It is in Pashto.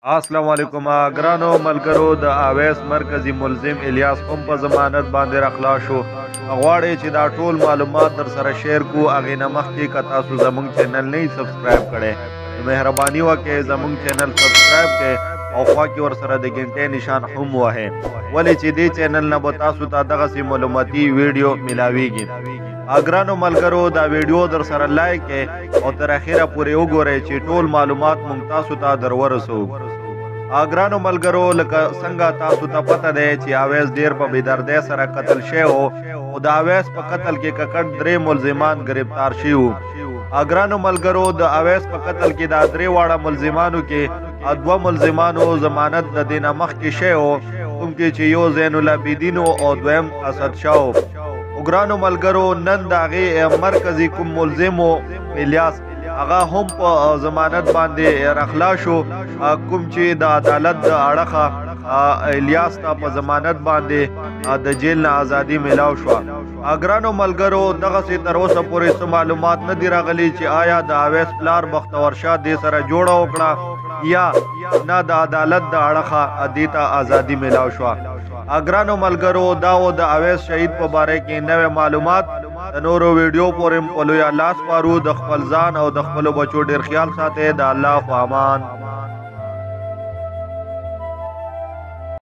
السلام علیکم ګرانو ملګرو، د اویس مرکزی ملزم الیاس هم په ضمانت باندې راخلا شو. غواړئ چې دا ټول معلومات در سره شیر کو، هغې نه مخکې که تاسو زمونږ چینل نه سبسکرایب کړئ نو مهرباني وکړئ زمونږ چینل سبسکرایب کړئ او خوا کې ورسره د ګنټې نشان هم وهئ، ولې چې دې چینل نه به تاسو ته دغسې معلوماتي ویډیو میلاویږي. ګرانو ملګرو، دا ویډیو در سره لایک کړئ او تر اخره پورې وګورئ چې ټول معلومات مونږ تاسو ته در ورسوو. ګرانو ملګرو، لکه څنګه تاسو ته پته ده چې اویس ډیر په بېدردۍ سره قتل شوی و او د اویس په قتل کې ککړ درې ملزمان گرفتار شوي وو. ګرانو ملګرو، د اویس په قتل کې دا درې واړه ملزمانو کې دوه ملزمانو ضمانت د دې نه مخکې شوی و، کوم کې چې یو زین العابدین او دویم اسد شاه و. ګرانو ملګرو، نن د هغې مرکزي کوم ملزم و الیاس، هغه هم په ضمانت باندې راخلا شو، کوم چې د عدالت د اړخه الیاس ته په ضمانت باندې د جیل نه ازادي میلاو شوه. ګرانو ملګرو، دغسې تر اوسه پورې څه معلومات نه دي راغلي چې آیا د اویس پلار بختور شاه دې سره جوړه وکړه یا نه د عدالت د اړخه دې ته ازادي میلاو شوه. ګرانو ملګرو، دا و د اویس شهید په باره کې نوې معلومات. د نورو ویډیو پورې په لوی الله سپارو. د خپل ځان او د خپلو بچو ډېر خیال ساتئ. د الله په امان.